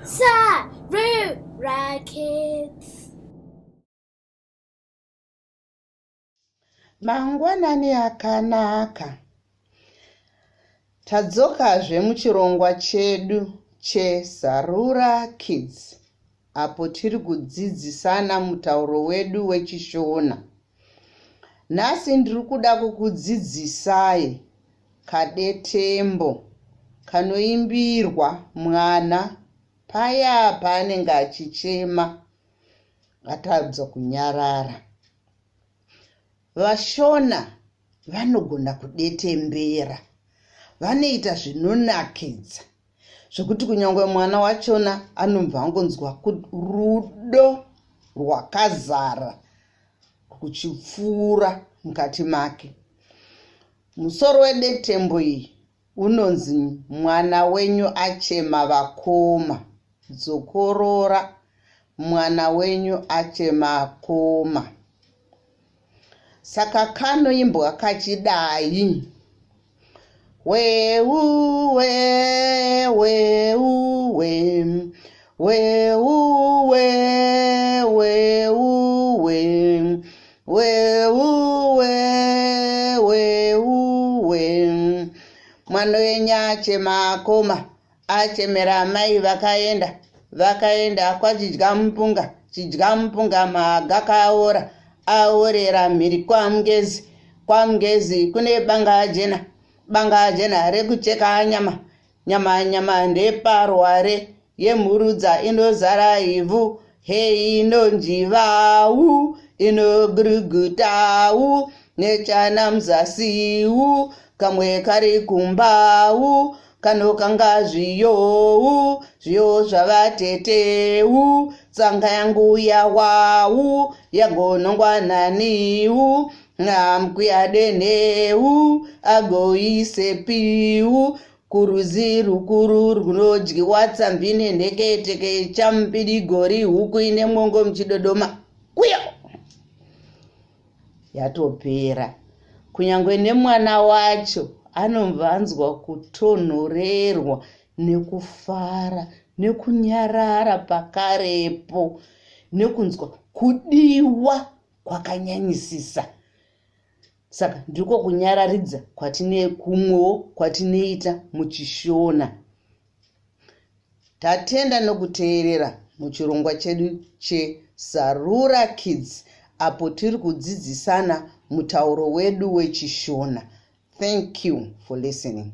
Sarura Kids. Mangwanani akanaka. Tadzokazve muchirongwa chedu cheSarura Kids apo tiri kudzidzisana mutauro wedu wechiShona. Nhasi ndiri kuda kukudzidzisai kadetembo kanoimbirwa mwana paya paanenge achichema atadza kunyarara. VaShona vanogona kudetembera, vanoita zvinonakidza zvekuti kunyange mwana wachona anobva angonzwa rudo rwakazara kuchipfuura mukati make. Musoro wedetembo iyi unonzi Mwana wenyu achema vakoma. Dzokorora, Mwana wenyu achema akoma. Saka kanoimbwa kachidai. Weuwe, weuwe, weuwe, weuwe, weuwe, weuwe. Mwana wenyu achema akoma, achemera amai vakaenda, vakaenda kwachidya mupunga, chidya mupunga magaka aora, aorera mhiri kwaMungezi, kwaMungezi kune banga jena, banga jena rekucheka nyama, nyama nyama ndeparware yemhurudza inozara ivhu, hei inonjivau, inogurugutau, nechana muzasiu, kamwe kari kumbau, kanokanga zviyou, zviyo zvavateteu, tsanga yangu yawau, yagonongwa naniu, namkuyadenheu, agoisepiu, kuruzi rukuru runodyiwa tsamvi nenheketeke chamupidigori huku ine mwongo muchidodoma kuyo yatopera. Kunyangwe nemwana wacho anobva anzwa kutonhorerwa nekufara nekunyarara pakarepo nekunzwa kudiwa kwakanyanyisisa. Saka ndiko kunyararidza kwatine kumwewo kwatinoita muchiShona. Tatenda nokuteerera muchirongwa chedu cheSarura Kids apo tiri kudzidzisana mutauro wedu wechiShona. Thank you for listening.